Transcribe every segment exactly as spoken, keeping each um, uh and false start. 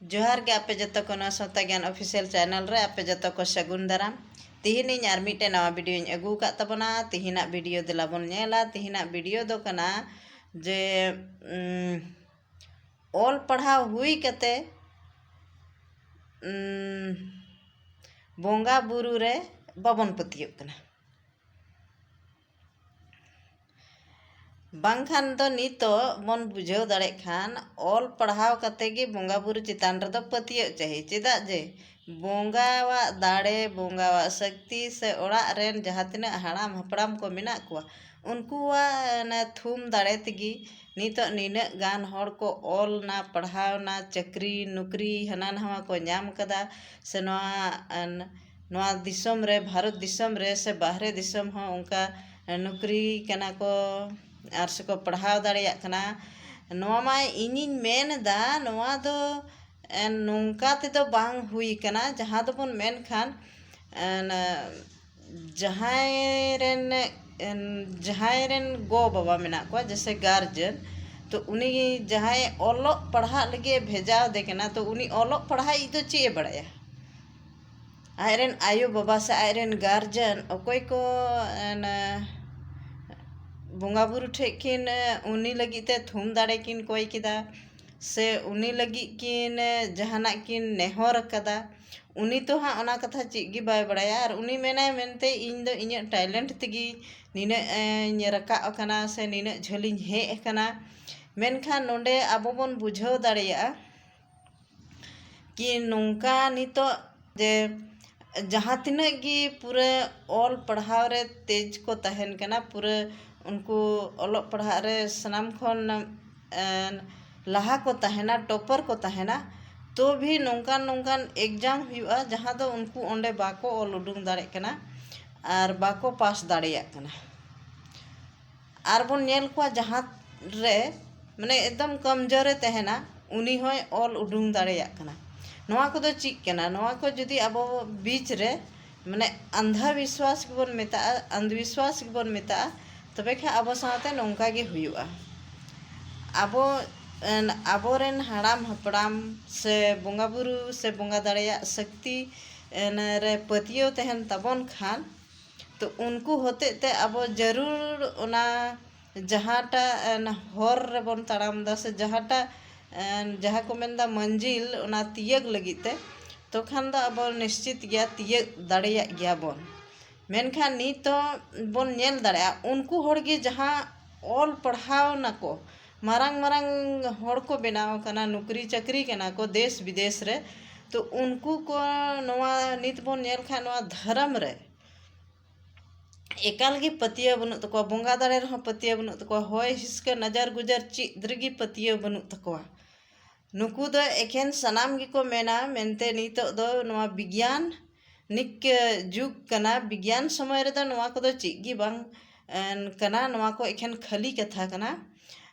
ᱡᱚᱦᱟᱨ ᱜᱮ ᱟᱯᱮ ᱡᱚᱛᱚ ᱠᱚ ᱱᱚᱣᱟ ᱥᱟᱶᱛᱟ ᱜᱮᱭᱟᱱ ᱚᱯᱷᱤᱥᱤᱭᱟᱞ ᱪᱮᱱᱮᱞ ᱨᱮ ᱟᱯᱮ ᱡᱚᱛᱚ ᱠᱚ ᱥᱟᱹᱜᱩᱱ ᱫᱟᱨᱟᱢ᱾ ᱛᱤᱦᱤᱧ ᱤᱧ ᱟᱨ ᱢᱤᱫᱴᱮᱱ ᱱᱟᱣᱟ ᱵᱷᱤᱰᱤᱭᱳᱧ ᱟᱹᱜᱩ ᱟᱠᱟᱫ ᱛᱟᱵᱚᱱᱟ᱾ ᱛᱤᱦᱤᱧᱟᱜ ᱵᱷᱤᱰᱤᱭᱳ ᱫᱮᱞᱟ ᱵᱚᱱ ᱧᱮᱞᱟ᱾ ᱛᱤᱦᱤᱧᱟᱜ ᱵᱷᱤᱰᱤᱭᱳ ᱫᱚ ᱠᱟᱱᱟ ᱡᱮ, ᱩᱢ, ᱚᱞ ᱯᱟᱲᱦᱟᱣ ᱦᱩᱭ ᱠᱟᱛᱮ, ᱩᱢ, ᱵᱚᱸᱜᱟ ᱵᱩᱨᱩ ᱨᱮ ᱵᱟᱵᱚᱱ ᱯᱟᱹᱛᱭᱟᱹᱜ ᱠᱟᱱᱟ᱾ ᱵᱟᱝᱠᱷᱟᱱ ᱫᱚ ᱱᱤᱛᱚᱜ ᱵᱚᱱ ᱵᱩᱡᱷᱟᱹᱣ ᱫᱟᱲᱮᱜ ᱠᱷᱟᱱ, ᱚᱞ ᱯᱟᱲᱦᱟᱣ ᱠᱟᱛᱮ ᱜᱮ ᱵᱚᱸᱜᱟ ᱵᱩᱨᱩ ᱪᱮᱛᱟᱱ ᱨᱮᱫᱚ ᱯᱟᱹᱛᱭᱟᱹᱜ ᱪᱟᱹᱦᱤ᱾ ᱪᱮᱫᱟᱜ ᱡᱮ ᱵᱚᱸᱜᱟᱣᱟᱜ ᱫᱟᱲᱮ, ᱵᱚᱸᱜᱟᱣᱟᱜ ᱥᱚᱠᱛᱤ ᱥᱮ ᱚᱲᱟᱜ ᱨᱮᱱ ᱡᱟᱦᱟᱸ ᱛᱤᱱᱟᱹᱜ ᱦᱟᱲᱟᱢ ᱦᱟᱯᱲᱟᱢ ᱠᱚ ᱢᱮᱱᱟᱜ ᱠᱚᱣᱟ, ᱩᱱᱠᱩᱣᱟᱜ ᱚᱱᱟ ᱛᱷᱩᱢ ᱫᱟᱲᱮ ᱛᱮᱜᱮ ᱱᱤᱛᱚᱜ ᱱᱤᱱᱟᱹᱜ ᱜᱟᱱ ᱦᱚᱲ ᱠᱚ ᱚᱞ ᱱᱟ, ᱯᱟᱲᱦᱟᱣ ᱱᱟ, ᱪᱟᱹᱠᱨᱤ ᱱᱚᱠᱨᱤ ᱦᱟᱱᱟ ᱱᱟᱣᱟ ᱠᱚ ᱧᱟᱢ ᱠᱟᱫᱟ, ᱥᱮ ᱱᱚᱣᱟ, ᱮᱱ, ᱱᱚᱣᱟ ᱫᱤᱥᱚᱢ ᱨᱮ, ᱵᱷᱟᱨᱚᱛ ᱫᱤᱥᱚᱢ ᱨᱮ ᱥᱮ ᱵᱟᱦᱨᱮ ᱫᱤᱥᱚᱢ ᱦᱚᱸ ᱚᱱᱠᱟ ᱱᱚᱠᱨᱤ ᱠᱟᱱᱟ ᱠᱚ ᱟᱨ ᱥᱮᱠᱚ ᱯᱟᱲᱦᱟᱣ ᱫᱟᱲᱮᱭᱟᱜ ᱠᱟᱱᱟ᱾ ᱱᱚᱣᱟ ᱢᱟ ᱤᱧᱤᱧ ᱢᱮᱱ ᱮᱫᱟ, ᱱᱚᱣᱟ ᱫᱚ, ᱮᱱ, ᱱᱚᱝᱠᱟ ᱛᱮᱫᱚ ᱵᱟᱝ ᱦᱩᱭ ᱠᱟᱱᱟ, ᱡᱟᱦᱟᱸ ᱫᱚᱵᱚᱱ ᱢᱮᱱ ᱠᱷᱟᱱ, ᱮᱱ, ᱡᱟᱦᱟᱸᱭ ᱨᱮᱱ, ᱮᱱ, ᱡᱟᱦᱟᱸᱭ ᱨᱮᱱ ᱜᱚ ᱵᱟᱵᱟ ᱢᱮᱱᱟᱜ ᱠᱚᱣᱟ, ᱡᱮᱥᱮ ᱜᱟᱨᱡᱮᱱ, ᱛᱚ ᱩᱱᱤ ᱡᱟᱦᱟᱸᱭ ᱚᱞᱚᱜ ᱯᱟᱲᱦᱟᱜ ᱞᱟᱹᱜᱤᱫ ᱮ ᱵᱷᱮᱡᱟᱣ ᱫᱮ ᱠᱟᱱᱟ, ᱛᱚ ᱩᱱᱤ ᱚᱞᱚᱜ ᱯᱟᱲᱦᱟᱜ ᱤᱡ ᱫᱚ ᱪᱮᱫ ᱮ ᱵᱟᱲᱟᱭᱟ? ᱟᱡ ᱨᱮᱱ ᱟᱭᱳ ᱵᱟᱵᱟ ᱥᱮ ᱟᱡ ᱨᱮᱱ ᱜᱟᱨᱡᱮᱱ ᱚᱠᱚᱭ ᱠᱚ, ᱮᱱ, ᱵᱚᱸᱜᱟ ᱵᱩᱨᱩ ᱴᱷᱮᱡ ᱠᱤᱱ, ᱩᱱᱤ ᱞᱟᱹᱜᱤᱫ ᱛᱮ ᱛᱷᱩᱢ ᱫᱟᱲᱮ ᱠᱤᱱ ᱠᱚᱭ ᱠᱮᱫᱟ, ᱥᱮ ᱩᱱᱤ ᱞᱟᱹᱜᱤᱫ ᱠᱤᱱ ᱡᱟᱦᱟᱱᱟᱜ ᱠᱤᱱ ᱱᱮᱦᱚᱨ ᱟᱠᱟᱫᱟ, ᱩᱱᱤ ᱛᱚ ᱦᱟᱸᱜ ᱚᱱᱟ ᱠᱟᱛᱷᱟ ᱪᱮᱫ ᱜᱮ ᱵᱟᱭ ᱵᱟᱲᱟᱭᱟ᱾ ᱟᱨ ᱩᱱᱤ ᱢᱮᱱᱟᱭ ᱢᱮᱱᱛᱮ ᱤᱧ ᱫᱚ ᱤᱧᱟᱹᱜ talent ᱛᱮᱜᱮ ᱱᱤᱱᱟᱹᱜ ᱤᱧ ᱨᱟᱠᱟᱵ ᱟᱠᱟᱱᱟ ᱥᱮ ᱱᱤᱱᱟᱹᱜ ᱡᱷᱟᱹᱞᱤᱧ ᱦᱮᱡ ᱟᱠᱟᱱᱟ᱾ ᱢᱮᱱᱠᱷᱟᱱ ᱱᱚᱰᱮ ᱟᱵᱚ ᱵᱚᱱ ᱵᱩᱡᱷᱟᱹᱣ ᱫᱟᱲᱮᱭᱟᱜᱼᱟ ᱠᱤ ᱱᱚᱝᱠᱟ ᱱᱤᱛᱚᱜ ᱡᱮ ᱡᱟᱦᱟᱸ ᱛᱤᱱᱟᱹᱜ ᱜᱮ ᱯᱩᱨᱟᱹ ᱚᱞ ᱯᱟᱲᱦᱟᱣ ᱨᱮ ᱛᱮᱡᱽ ᱠᱚ ᱛᱟᱦᱮᱱ ᱠᱟᱱᱟ, ᱯᱩᱨᱟᱹ ᱩᱱᱠᱩ ᱚᱞᱚᱜ ᱯᱟᱲᱦᱟᱜ ᱨᱮ ᱥᱟᱱᱟᱢ ᱠᱷᱚᱱ, ᱮᱸ, ᱞᱟᱦᱟ ᱠᱚ ᱛᱟᱦᱮᱱᱟ, topper ᱠᱚ ᱛᱟᱦᱮᱱᱟ, ᱛᱚ ᱵᱷᱤ ᱱᱚᱝᱠᱟᱱ ᱱᱚᱝᱠᱟᱱ exam ᱦᱩᱭᱩᱜᱼᱟ, ᱡᱟᱦᱟᱸ ᱫᱚ ᱩᱱᱠᱩ ᱚᱸᱰᱮ ᱵᱟᱠᱚ ᱚᱞ ᱩᱰᱩᱝ ᱫᱟᱲᱮᱜ ᱠᱟᱱᱟ ᱟᱨ ᱵᱟᱠᱚ ᱯᱟᱥ ᱫᱟᱲᱮᱭᱟᱜ ᱠᱟᱱᱟ᱾ ᱟᱨ ᱵᱚᱱ ᱧᱮᱞ ᱠᱚᱣᱟ ᱡᱟᱦᱟᱸ ᱨᱮ ᱢᱟᱱᱮ ᱮᱠᱫᱚᱢ ᱠᱚᱢᱡᱳᱨᱮ ᱛᱟᱦᱮᱱᱟ, ᱩᱱᱤ ᱦᱚᱸᱭ ᱚᱞ ᱩᱰᱩᱝ ᱫᱟᱲᱮᱭᱟᱜ ᱠᱟᱱᱟ᱾ ᱱᱚᱣᱟ ᱠᱚᱫᱚ ᱪᱮᱫ ᱠᱟᱱᱟ? ᱱᱚᱣᱟ ᱠᱚ ᱡᱩᱫᱤ ᱟᱵᱚ ᱵᱤᱪ ᱨᱮ ᱢᱟᱱᱮ ᱟᱱᱫᱷᱟ ᱵᱤᱥᱣᱟᱥ ᱜᱮᱵᱚᱱ ᱢᱮᱛᱟᱜᱼᱟ, ᱟᱱᱫᱷ ᱵᱤᱥᱣᱟᱥ ᱜᱮᱵᱚᱱ ᱢᱮᱛᱟᱜᱼᱟ, ᱛᱚᱵᱮ ᱠᱷᱟᱱ ᱟᱵᱚ ᱥᱟᱶᱛᱮ ᱱᱚᱝᱠᱟ ᱜᱮ ᱦᱩᱭᱩᱜᱼᱟ᱾ ᱟᱵᱚ ᱮᱱ ᱟᱵᱚᱨᱮᱱ ᱦᱟᱲᱟᱢ ᱦᱟᱯᱲᱟᱢ ᱥᱮ ᱵᱚᱸᱜᱟ ᱵᱩᱨᱩ ᱥᱮ ᱵᱚᱸᱜᱟ ᱫᱟᱲᱮᱭᱟᱜ ᱥᱚᱠᱛᱤ ᱮᱱ ᱨᱮ ᱯᱟᱹᱛᱭᱟᱹᱣ ᱛᱟᱦᱮᱱ ᱛᱟᱵᱚᱱ ᱠᱷᱟᱱ, ᱛᱚ ᱩᱱᱠᱩ ᱦᱚᱛᱮᱡ ᱛᱮ ᱟᱵᱚ ᱡᱟᱹᱨᱩᱲ ᱚᱱᱟ ᱡᱟᱦᱟᱸᱴᱟᱜ ᱮᱱ ᱦᱚᱨ ᱨᱮᱵᱚᱱ ᱛᱟᱲᱟᱢ ᱮᱫᱟ ᱥᱮ ᱡᱟᱦᱟᱸᱴᱟᱜ ᱮᱱ ᱡᱟᱦᱟᱸ ᱠᱚ ᱢᱮᱱᱫᱟ ᱢᱟᱹᱱᱡᱤᱞ, ᱚᱱᱟ ᱛᱤᱭᱟᱹᱜ ᱞᱟᱹᱜᱤᱫ ᱛᱮ, ᱛᱚ ᱠᱷᱟᱱ ᱫᱚ ᱟᱵᱚ ᱱᱤᱥᱪᱤᱛ ᱜᱮᱭᱟ, ᱛᱤᱭᱟᱹᱜ ᱫᱟᱲᱮᱭᱟᱜ ᱜᱮᱭᱟ ᱵᱚᱱ᱾ ᱢᱮᱱᱠᱷᱟᱱ ᱱᱤᱛᱚᱜ ᱵᱚᱱ ᱧᱮᱞ ᱫᱟᱲᱮᱭᱟᱜᱼᱟ, ᱩᱱᱠᱩ ᱦᱚᱲ ᱜᱮ ᱡᱟᱦᱟᱸ ᱚᱞ ᱯᱟᱲᱦᱟᱣ ᱱᱟᱠᱚ, ᱢᱟᱨᱟᱝ ᱢᱟᱨᱟᱝ ᱦᱚᱲ ᱠᱚ ᱵᱮᱱᱟᱣ ᱟᱠᱟᱱᱟ, ᱱᱚᱠᱨᱤ ᱪᱟᱹᱠᱨᱤ ᱠᱟᱱᱟ ᱠᱚ ᱫᱮᱥ ᱵᱤᱫᱮᱥ ᱨᱮ, ᱛᱚ ᱩᱱᱠᱩ ᱠᱚ ᱱᱚᱣᱟ ᱱᱤᱛ ᱵᱚᱱ ᱧᱮᱞ ᱠᱷᱟᱱ ᱱᱚᱣᱟ ᱫᱷᱚᱨᱚᱢ ᱨᱮ ᱮᱠᱟᱞ ᱜᱮ ᱯᱟᱹᱛᱭᱟᱹᱣ ᱵᱟᱹᱱᱩᱜ ᱛᱟᱠᱚᱣᱟ, ᱵᱚᱸᱜᱟ ᱫᱟᱲᱮ ᱨᱮᱦᱚᱸ ᱯᱟᱹᱛᱭᱟᱹᱣ ᱵᱟᱹᱱᱩᱜ ᱛᱟᱠᱚᱣᱟ, ᱦᱚᱭ ᱦᱤᱸᱥᱠᱟᱹ ᱱᱟᱡᱟᱨ ᱜᱩᱡᱟᱨ ᱪᱮᱫ ᱨᱮᱜᱮ ᱯᱟᱹᱛᱭᱟᱹᱣ ᱵᱟᱹᱱᱩᱜ ᱛᱟᱠᱚᱣᱟ᱾ ᱱᱩᱠᱩ ᱫᱚ ᱮᱠᱷᱮᱱ ᱥᱟᱱᱟᱢ ᱜᱮᱠᱚ ᱢᱮᱱᱟ ᱢᱮᱱᱛᱮ ᱱᱤᱛᱚᱜ ᱫᱚ ᱱᱚᱣᱟ ᱵᱤᱜᱽᱭᱟᱱᱤᱠ ᱡᱩᱜᱽ ᱠᱟᱱᱟ, ᱵᱤᱜᱽᱭᱟᱱ ᱥᱚᱢᱚᱭ ᱨᱮᱫᱚ ᱱᱚᱣᱟ ᱠᱚᱫᱚ ᱪᱮᱫ ᱜᱮ ᱵᱟᱝ ᱮᱱ ᱠᱟᱱᱟ, ᱱᱚᱣᱟ ᱠᱚ ᱮᱠᱷᱮᱱ ᱠᱷᱟᱹᱞᱤ ᱠᱟᱛᱷᱟ ᱠᱟᱱᱟ,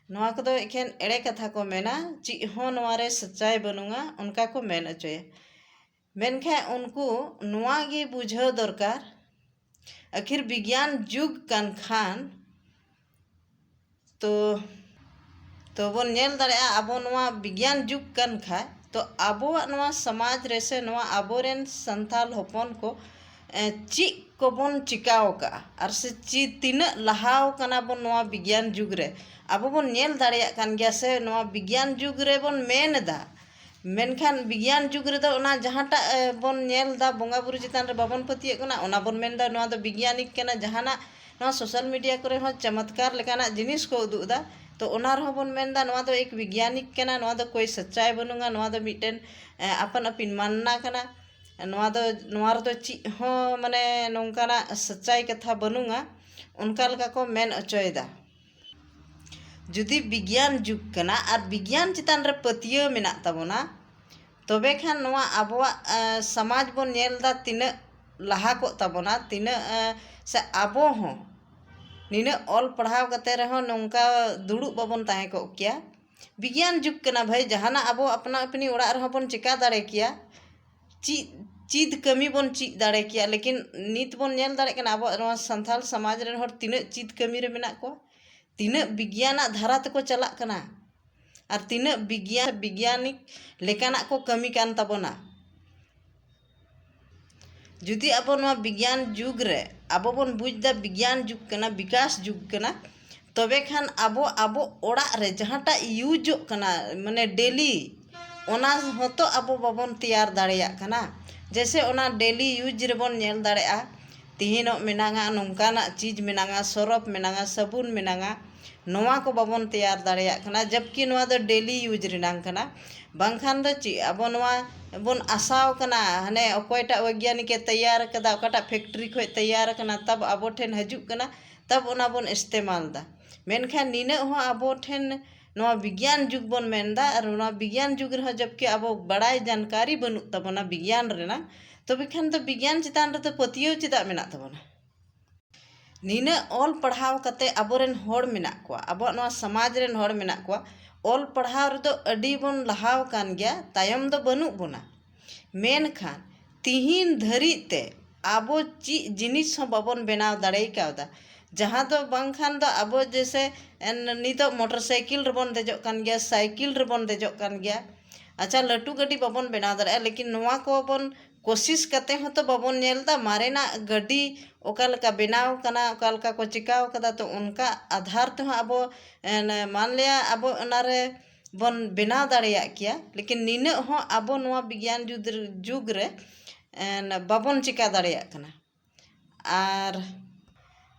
ᱱᱚᱣᱟ ᱠᱚᱫᱚ ᱮᱠᱷᱮᱱ ᱮᱲᱮ ᱠᱟᱛᱷᱟ ᱠᱚ ᱢᱮᱱᱟ, ᱪᱮᱫ ᱦᱚᱸ ᱱᱚᱣᱟ ᱨᱮ ᱥᱟᱪᱟᱭ ᱵᱟᱹᱱᱩᱜᱼᱟ, ᱚᱱᱠᱟ ᱠᱚ ᱢᱮᱱ ᱚᱪᱚᱭᱟ᱾ ᱢᱮᱱᱠᱷᱟᱱ ᱩᱱᱠᱩ ᱱᱚᱣᱟ ᱜᱮ ᱵᱩᱡᱷᱟᱹᱣ ᱫᱚᱨᱠᱟᱨ, ᱟᱹᱠᱷᱤᱨ ᱵᱤᱜᱽᱭᱟᱱ ᱡᱩᱜᱽ ᱠᱟᱱ ᱠᱷᱟᱱ, ᱛᱚ ᱛᱚ ᱵᱚᱱ ᱧᱮᱞ ᱫᱟᱲᱮᱭᱟᱜᱼᱟ, ᱟᱵᱚ ᱱᱚᱣᱟ ᱵᱤᱜᱽᱭᱟᱱ ᱡᱩᱜᱽ ᱠᱟᱱ ᱠᱷᱟᱡ, ᱛᱚ ᱟᱵᱚᱣᱟᱜ ᱱᱚᱣᱟ ᱥᱚᱢᱟᱡᱽ ᱨᱮ ᱥᱮ ᱱᱚᱣᱟ ᱟᱵᱚᱨᱮᱱ ᱥᱟᱱᱛᱟᱲ ᱦᱚᱯᱚᱱ ᱠᱚ ᱮ, ᱪᱮᱫ ᱠᱚᱵᱚᱱ ᱪᱤᱠᱟᱹᱣ ᱟᱠᱟᱫᱼᱟ ᱟᱨ ᱥᱮ ᱪᱮᱫ, ᱛᱤᱱᱟᱹᱜ ᱞᱟᱦᱟᱣ ᱠᱟᱱᱟ ᱵᱚᱱ ᱱᱚᱣᱟ ᱵᱤᱜᱽᱭᱟᱱ ᱡᱩᱜᱽ ᱨᱮ? ᱟᱵᱚ ᱵᱚᱱ ᱧᱮᱞ ᱫᱟᱲᱮᱭᱟᱜ ᱠᱟᱱ ᱜᱮᱭᱟ ᱥᱮ, ᱱᱚᱣᱟ ᱵᱤᱜᱽᱭᱟᱱ ᱡᱩᱜᱽ ᱨᱮᱵᱚᱱ ᱢᱮᱱ ᱮᱫᱟ, ᱢᱮᱱᱠᱷᱟᱱ ᱵᱤᱜᱽᱭᱟᱱ ᱡᱩᱜᱽ ᱨᱮᱫᱚ ᱚᱱᱟ ᱡᱟᱦᱟᱸᱴᱟᱜ ᱮ, ᱵᱚᱱ ᱧᱮᱞ ᱮᱫᱟ, ᱵᱚᱸᱜᱟ ᱵᱩᱨᱩ ᱪᱮᱛᱟᱱ ᱨᱮ ᱵᱟᱵᱚᱱ ᱯᱟᱹᱛᱭᱟᱹᱜ ᱠᱟᱱᱟ, ᱚᱱᱟ ᱵᱚᱱ ᱢᱮᱱ ᱮᱫᱟ ᱱᱚᱣᱟ ᱫᱚ ᱵᱤᱜᱽᱭᱟᱱᱤᱠ ᱠᱟᱱᱟ᱾ ᱡᱟᱦᱟᱱᱟᱜ ᱱᱚᱣᱟ ᱥᱳᱥᱟᱞ ᱢᱤᱰᱤᱭᱟ ᱠᱚᱨᱮ ᱦᱚᱸ ᱪᱚᱢᱚᱛᱠᱟᱨ ᱞᱮᱠᱟᱱᱟᱜ ᱡᱤᱱᱤᱥ ᱠᱚ ᱩᱫᱩᱜ ᱮᱫᱟ, ᱛᱚ ᱚᱱᱟ ᱨᱮᱦᱚᱸ ᱵᱚᱱ ᱢᱮᱱ ᱮᱫᱟ ᱱᱚᱣᱟ ᱫᱚ ᱮᱠ ᱵᱤᱜᱽᱭᱟᱱᱤᱠ ᱠᱟᱱᱟ, ᱱᱚᱣᱟ ᱫᱚ ᱠᱳᱭ ᱥᱟᱪᱪᱟᱭ ᱵᱟᱹᱱᱩᱜᱼᱟ, ᱱᱚᱣᱟ ᱫᱚ ᱢᱤᱫᱴᱮᱱ ᱮ, ᱟᱯᱟᱱ ᱟᱹᱯᱤᱱ ᱢᱟᱱᱱᱟ ᱠᱟᱱᱟ, ᱱᱚᱣᱟ ᱫᱚ, ᱱᱚᱣᱟ ᱨᱮᱫᱚ ᱪᱮᱫ ᱦᱚᱸ ᱢᱟᱱᱮ ᱱᱚᱝᱠᱟᱱᱟᱜ ᱥᱟᱪᱪᱟᱭ ᱠᱟᱛᱷᱟ ᱵᱟᱹᱱᱩᱜᱼᱟ, ᱚᱱᱠᱟ ᱞᱮᱠᱟ ᱠᱚ ᱢᱮᱱ ᱚᱪᱚᱭᱮᱫᱟ᱾ ᱡᱩᱫᱤ ᱵᱤᱜᱽᱭᱟᱱ ᱡᱩᱜᱽ ᱠᱟᱱᱟ ᱟᱨ ᱵᱤᱜᱽᱭᱟᱱ ᱪᱮᱛᱟᱱ ᱨᱮ ᱯᱟᱹᱛᱭᱟᱹᱣ ᱢᱮᱱᱟᱜ ᱛᱟᱵᱚᱱᱟ, ᱛᱚᱵᱮ ᱠᱷᱟᱱ ᱱᱚᱣᱟ ᱟᱵᱚᱣᱟᱜ ᱮ, ᱥᱚᱢᱟᱡᱽ ᱵᱚᱱ ᱧᱮᱞ ᱮᱫᱟ ᱛᱤᱱᱟᱹᱜ ᱞᱟᱦᱟ ᱠᱚᱜ ᱛᱟᱵᱚᱱᱟ, ᱛᱤᱱᱟᱹᱜ ᱮ, ᱥᱮ ᱟᱵᱚ ᱦᱚᱸ ᱱᱤᱱᱟᱹᱜ ᱚᱞ ᱯᱟᱲᱦᱟᱣ ᱠᱟᱛᱮ ᱨᱮᱦᱚᱸ ᱱᱚᱝᱠᱟ ᱫᱩᱲᱩᱵ ᱵᱟᱵᱚᱱ ᱛᱟᱦᱮᱸ ᱠᱚᱜ ᱠᱮᱭᱟ᱾ ᱵᱤᱜᱽᱭᱟᱱ ᱡᱩᱜᱽ ᱠᱟᱱᱟ ᱵᱷᱟᱹᱭ, ᱡᱟᱦᱟᱱᱟᱜ ᱟᱵᱚ ᱟᱯᱱᱟ ᱟᱹᱯᱱᱤ ᱚᱲᱟᱜ ᱨᱮᱦᱚᱸ ᱵᱚᱱ ᱪᱮᱠᱟ ᱫᱟᱲᱮ ᱠᱮᱭᱟ᱾ ᱪᱮᱫ, ᱪᱮᱫ ᱠᱟᱹᱢᱤ ᱵᱚᱱ ᱪᱮᱫ ᱫᱟᱲᱮ ᱠᱮᱭᱟ, ᱞᱮᱠᱤᱱ ᱱᱤᱛ ᱵᱚᱱ ᱧᱮᱞ ᱫᱟᱲᱮᱭᱟᱜ ᱠᱟᱱᱟ ᱟᱵᱚᱣᱟᱜ ᱱᱚᱣᱟ ᱥᱟᱱᱛᱟᱲ ᱥᱚᱢᱟᱡᱽ ᱨᱮᱱ ᱦᱚᱲ ᱛᱤᱱᱟᱹᱜ ᱪᱮᱫ ᱠᱟᱹᱢᱤ ᱨᱮ ᱢᱮᱱᱟᱜ ᱠᱚᱣᱟ, ᱛᱤᱱᱟᱹᱜ ᱵᱤᱜᱽᱭᱟᱱᱟᱜ ᱫᱷᱟᱨᱟ ᱛᱮᱠᱚ ᱪᱟᱞᱟᱜ ᱠᱟᱱᱟ᱾ ᱟᱨ ᱛᱤᱱᱟᱹᱜ ᱵᱤᱜᱽᱭᱟᱱ, ᱵᱤᱜᱽᱭᱟᱱᱤᱠ ᱞᱮᱠᱟᱱᱟᱜ ᱠᱚ ᱠᱟᱹᱢᱤ ᱠᱟᱱ ᱛᱟᱵᱚᱱᱟ᱾ ᱡᱩᱫᱤ ᱟᱵᱚ ᱱᱚᱣᱟ ᱵᱤᱜᱽᱭᱟᱱ ᱡᱩᱜᱽ ᱨᱮ ᱟᱵᱚ ᱵᱚᱱ ᱵᱩᱡᱽ ᱮᱫᱟ ᱵᱤᱜᱽᱭᱟᱱ ᱡᱩᱜᱽ ᱠᱟᱱᱟ, ᱵᱤᱠᱟᱥ ᱡᱩᱜᱽ ᱠᱟᱱᱟ, ᱛᱚᱵᱮ ᱠᱷᱟᱱ ᱟᱵᱚ, ᱟᱵᱚ ᱚᱲᱟᱜ ᱨᱮ ᱡᱟᱦᱟᱸᱴᱟᱜ ᱤᱭᱩᱡᱚᱜ ᱠᱟᱱᱟ, ᱢᱟᱱᱮ ᱰᱮᱞᱤ, ᱚᱱᱟ ᱦᱚᱸᱛᱚ ᱟᱵᱚ ᱵᱟᱵᱚᱱ ᱛᱮᱭᱟᱨ ᱫᱟᱲᱮᱭᱟᱜ ᱠᱟᱱᱟ᱾ ᱡᱮᱭᱥᱮ ᱚᱱᱟ ᱰᱮᱞᱤ ᱤᱭᱩᱡᱽ ᱨᱮᱵᱚᱱ ᱧᱮᱞ ᱫᱟᱲᱮᱭᱟᱜᱼᱟ, ᱛᱤᱦᱤᱧᱚᱜ ᱢᱮᱱᱟᱜᱼᱟ, ᱱᱚᱝᱠᱟᱱᱟᱜ ᱪᱤᱡᱽ ᱢᱮᱱᱟᱜᱼᱟ, ᱥᱚᱨᱚᱯ ᱢᱮᱱᱟᱜᱼᱟ, ᱥᱟᱵᱩᱱ ᱢᱮᱱᱟᱜᱼᱟ, ᱱᱚᱣᱟ ᱠᱚ ᱵᱟᱵᱚᱱ ᱛᱮᱭᱟᱨ ᱫᱟᱲᱮᱭᱟᱜ ᱠᱟᱱᱟ᱾ ᱡᱟᱵᱠᱤ ᱱᱚᱣᱟ ᱫᱚ ᱰᱮᱞᱤ ᱤᱭᱩᱡᱽ ᱨᱮᱱᱟᱝ ᱠᱟᱱᱟ᱾ ᱵᱟᱝᱠᱷᱟᱱ ᱫᱚ ᱪᱮᱫ, ᱟᱵᱚ ᱱᱚᱣᱟ ᱵᱚᱱ ᱟᱥᱟᱣ ᱠᱟᱱᱟ, ᱦᱟᱱᱮ ᱚᱠᱚᱭᱴᱟᱜ ᱵᱳᱭᱜᱽᱭᱟᱱᱤᱠᱮ ᱛᱮᱭᱟᱨ ᱠᱟᱫᱟ, ᱚᱠᱟᱴᱟᱜ ᱯᱷᱮᱠᱴᱨᱤ ᱠᱷᱚᱱ ᱛᱮᱭᱟᱨ ᱠᱟᱱᱟ, ᱛᱟᱵ ᱟᱵᱚ ᱴᱷᱮᱱ ᱦᱤᱡᱩᱜ ᱠᱟᱱᱟ, ᱛᱟᱵ ᱚᱱᱟ ᱵᱚᱱ ᱤᱥᱛᱮᱢᱟᱞ ᱫᱟ᱾ ᱢᱮᱱᱠᱷᱟᱱ ᱱᱤᱱᱟᱹᱜ ᱦᱚᱸ ᱟᱵᱚ ᱴᱷᱮᱱ ᱱᱚᱣᱟ ᱵᱤᱜᱽᱭᱟᱱ ᱡᱩᱜᱽ ᱵᱚᱱ ᱢᱮᱱᱫᱟ, ᱟᱨ ᱱᱚᱣᱟ ᱵᱤᱜᱽᱭᱟᱱ ᱡᱩᱜᱽ ᱨᱮᱦᱚᱸ ᱡᱟᱵᱠᱤ ᱟᱵᱚ ᱵᱟᱲᱟᱭ ᱡᱟᱱᱠᱟᱨᱤ ᱵᱟᱹᱱᱩᱜ ᱛᱟᱵᱚᱱᱟ ᱵᱤᱜᱽᱭᱟᱱ ᱨᱮᱱᱟᱜ, ᱛᱚᱵᱮ ᱠᱷᱟᱱ ᱫᱚ ᱵᱤᱜᱽᱭᱟᱱ ᱪᱮᱛᱟᱱ ᱨᱮᱫᱚ ᱯᱟᱹᱛᱭᱟᱹᱣ ᱪᱮᱫᱟᱜ ᱢᱮᱱᱟᱜ ᱛᱟᱵᱚᱱᱟ? ᱱᱤᱱᱟᱹᱜ ᱚᱞ ᱯᱟᱲᱦᱟᱣ ᱠᱟᱛᱮ ᱟᱵᱚᱨᱮᱱ ᱦᱚᱲ ᱢᱮᱱᱟᱜ ᱠᱚᱣᱟ, ᱟᱵᱚᱣᱟᱜ ᱱᱚᱣᱟ ᱥᱚᱢᱟᱡᱽ ᱨᱮᱱ ᱦᱚᱲ ᱢᱮᱱᱟᱜ ᱠᱚᱣᱟ, ᱚᱞ ᱯᱟᱲᱦᱟᱣ ᱨᱮᱫᱚ ᱟᱹᱰᱤ ᱵᱚᱱ ᱞᱟᱦᱟᱣ ᱟᱠᱟᱱ ᱜᱮᱭᱟ, ᱛᱟᱭᱚᱢ ᱫᱚ ᱵᱟᱹᱱᱩᱜ ᱵᱚᱱᱟ᱾ ᱢᱮᱱᱠᱷᱟᱱ ᱛᱤᱦᱤᱧ ᱫᱷᱟᱹᱨᱤᱡ ᱛᱮ ᱟᱵᱚ ᱪᱮᱫ ᱡᱤᱱᱤᱥ ᱦᱚᱸ ᱵᱟᱵᱚᱱ ᱵᱮᱱᱟᱣ ᱫᱟᱲᱮ ᱠᱟᱣᱫᱟ, ᱡᱟᱦᱟᱸ ᱫᱚ ᱵᱟᱝᱠᱷᱟᱱ ᱫᱚ ᱟᱵᱚ ᱡᱮᱭᱥᱮ, ᱮᱱ, ᱱᱤᱛᱚᱜ ᱢᱚᱴᱚᱨ ᱥᱟᱭᱠᱮᱞ ᱨᱮᱵᱚᱱ ᱫᱮᱡᱚᱜ ᱠᱟᱱ ᱜᱮᱭᱟ, ᱥᱟᱭᱠᱮᱞ ᱨᱮᱵᱚᱱ ᱫᱮᱡᱚᱜ ᱠᱟᱱ ᱜᱮᱭᱟ᱾ ᱟᱪᱪᱷᱟ, ᱞᱟᱹᱴᱩ ᱜᱟᱹᱰᱤ ᱵᱟᱵᱚᱱ ᱵᱮᱱᱟᱣ ᱫᱟᱲᱮᱭᱟᱜᱼᱟ, ᱞᱮᱠᱤᱱ ᱱᱚᱣᱟ ᱠᱚᱵᱚᱱ ᱠᱳᱥᱤᱥ ᱠᱟᱛᱮ ᱦᱚᱸᱛᱚ ᱵᱟᱵᱚᱱ ᱧᱮᱞ ᱮᱫᱟ ᱢᱟᱨᱮᱱᱟᱜ ᱜᱟᱹᱰᱤ ᱚᱠᱟ ᱞᱮᱠᱟ ᱵᱮᱱᱟᱣ ᱠᱟᱱᱟ, ᱚᱠᱟ ᱞᱮᱠᱟ ᱠᱚ ᱪᱤᱠᱟᱹᱣ ᱠᱟᱫᱟ᱾ ᱛᱚ ᱚᱱᱠᱟ ᱟᱫᱷᱟᱨ ᱛᱮᱦᱚᱸ ᱟᱵᱚ, ᱮᱱ, ᱢᱟᱱᱞᱤᱭᱟ ᱟᱵᱚ ᱚᱱᱟᱨᱮ ᱵᱚᱱ ᱵᱮᱱᱟᱣ ᱫᱟᱲᱮᱭᱟᱜ ᱠᱮᱭᱟ, ᱞᱮᱠᱤᱱ ᱱᱤᱱᱟᱹᱜ ᱦᱚᱸ ᱟᱵᱚ ᱱᱚᱣᱟ ᱵᱤᱜᱽᱭᱟᱱ ᱡᱩᱜᱽ ᱨᱮ, ᱡᱩᱜᱽ ᱨᱮ, ᱮᱱ, ᱵᱟᱵᱚᱱ ᱪᱤᱠᱟ ᱫᱟᱲᱮᱭᱟᱜ ᱠᱟᱱᱟ᱾ ᱟᱨ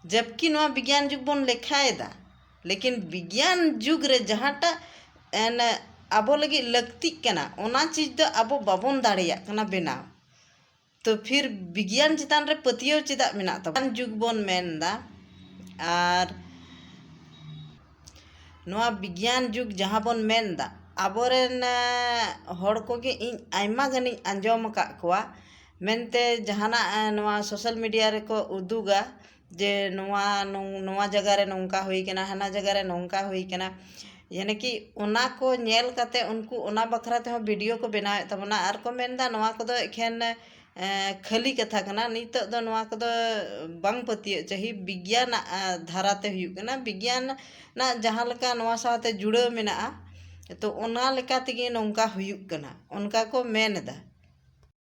ᱡᱟᱵᱠᱤ ᱱᱚᱣᱟ ᱵᱤᱜᱽᱭᱟᱱ ᱡᱩᱜᱽ ᱵᱚᱱ ᱞᱮᱠᱷᱟᱭᱮᱫᱟ, ᱞᱮᱠᱤᱱ ᱵᱤᱜᱽᱭᱟᱱ ᱡᱩᱜᱽ ᱨᱮ ᱡᱟᱦᱟᱸᱴᱟᱜ, ᱮᱱ, ᱟᱵᱚ ᱞᱟᱹᱜᱤᱫ ᱞᱟᱹᱠᱛᱤᱜ ᱠᱟᱱᱟ, ᱚᱱᱟ ᱪᱤᱡᱽ ᱫᱚ ᱟᱵᱚ ᱵᱟᱵᱚᱱ ᱫᱟᱲᱮᱭᱟᱜ ᱠᱟᱱᱟ ᱵᱮᱱᱟᱣ᱾ ᱛᱚ ᱯᱷᱤᱨ ᱵᱤᱜᱽᱭᱟᱱ ᱪᱮᱛᱟᱱ ᱨᱮ ᱯᱟᱹᱛᱭᱟᱹᱣ ᱪᱮᱫᱟᱜ ᱢᱮᱱᱟᱜ ᱛᱟᱵᱚᱱᱟ? ᱡᱩᱜᱽ ᱵᱚᱱ ᱢᱮᱱᱫᱟ, ᱟᱨ ᱱᱚᱣᱟ ᱵᱤᱜᱽᱭᱟᱱ ᱡᱩᱜᱽ ᱡᱟᱦᱟᱸ ᱵᱚᱱ ᱢᱮᱱᱫᱟ, ᱟᱵᱚᱨᱮᱱ, ᱮ, ᱦᱚᱲ ᱠᱚᱜᱮ ᱤᱧ ᱟᱭᱢᱟ ᱜᱟᱱᱤᱧ ᱟᱸᱡᱚᱢ ᱟᱠᱟᱫ ᱠᱚᱣᱟ ᱢᱮᱱᱛᱮ ᱡᱟᱦᱟᱱᱟᱜ, ᱮ, ᱱᱚᱣᱟ ᱥᱳᱥᱟᱞ ᱢᱤᱰᱤᱭᱟ ᱨᱮᱠᱚ ᱩᱫᱩᱜᱟ ᱡᱮ ᱱᱚᱣᱟ, ᱱᱚᱝ-, ᱱᱚᱣᱟ ᱡᱟᱭᱜᱟ ᱨᱮ ᱱᱚᱝᱠᱟ ᱦᱩᱭ ᱠᱟᱱᱟ, ᱦᱟᱱᱟ ᱡᱟᱭᱜᱟ ᱨᱮ ᱱᱚᱝᱠᱟ ᱦᱩᱭ ᱠᱟᱱᱟ᱾ ᱭᱟᱱᱤ ᱠᱤ ᱚᱱᱟ ᱠᱚ ᱧᱮᱞ ᱠᱟᱛᱮ ᱩᱱᱠᱩ ᱚᱱᱟ ᱵᱟᱠᱷᱨᱟ ᱛᱮᱦᱚᱸ ᱵᱷᱤᱰᱤᱭᱳ ᱠᱚ ᱵᱮᱱᱟᱣᱮᱫ ᱛᱟᱵᱚᱱᱟ ᱟᱨ ᱠᱚ ᱢᱮᱱᱫᱟ ᱱᱚᱣᱟ ᱠᱚᱫᱚ ᱮᱠᱷᱮᱱ, ᱮ, ᱠᱷᱟᱹᱞᱤ ᱠᱟᱛᱷᱟ ᱠᱟᱱᱟ᱾ ᱱᱤᱛᱚᱜ ᱫᱚ ᱱᱚᱣᱟ ᱠᱚᱫᱚ ᱵᱟᱝ ᱯᱟᱹᱛᱭᱟᱹᱜ ᱪᱟᱹᱦᱤ, ᱵᱤᱜᱽᱭᱟᱱᱟᱜ, ᱮ, ᱫᱷᱟᱨᱟᱛᱮ ᱦᱩᱭᱩᱜ ᱠᱟᱱᱟ, ᱵᱤᱜᱽᱭᱟᱱ ᱨᱮᱱᱟᱜ ᱡᱟᱦᱟᱸ ᱞᱮᱠᱟ ᱱᱚᱣᱟ ᱥᱟᱶᱛᱮ ᱡᱩᱲᱟᱹᱣ ᱢᱮᱱᱟᱜᱼᱟ, ᱛᱚ ᱚᱱᱟ ᱞᱮᱠᱟ ᱛᱮᱜᱮ ᱱᱚᱝᱠᱟ ᱦᱩᱭᱩᱜ ᱠᱟᱱᱟ, ᱚᱱᱠᱟ ᱠᱚ ᱢᱮᱱ ᱮᱫᱟ᱾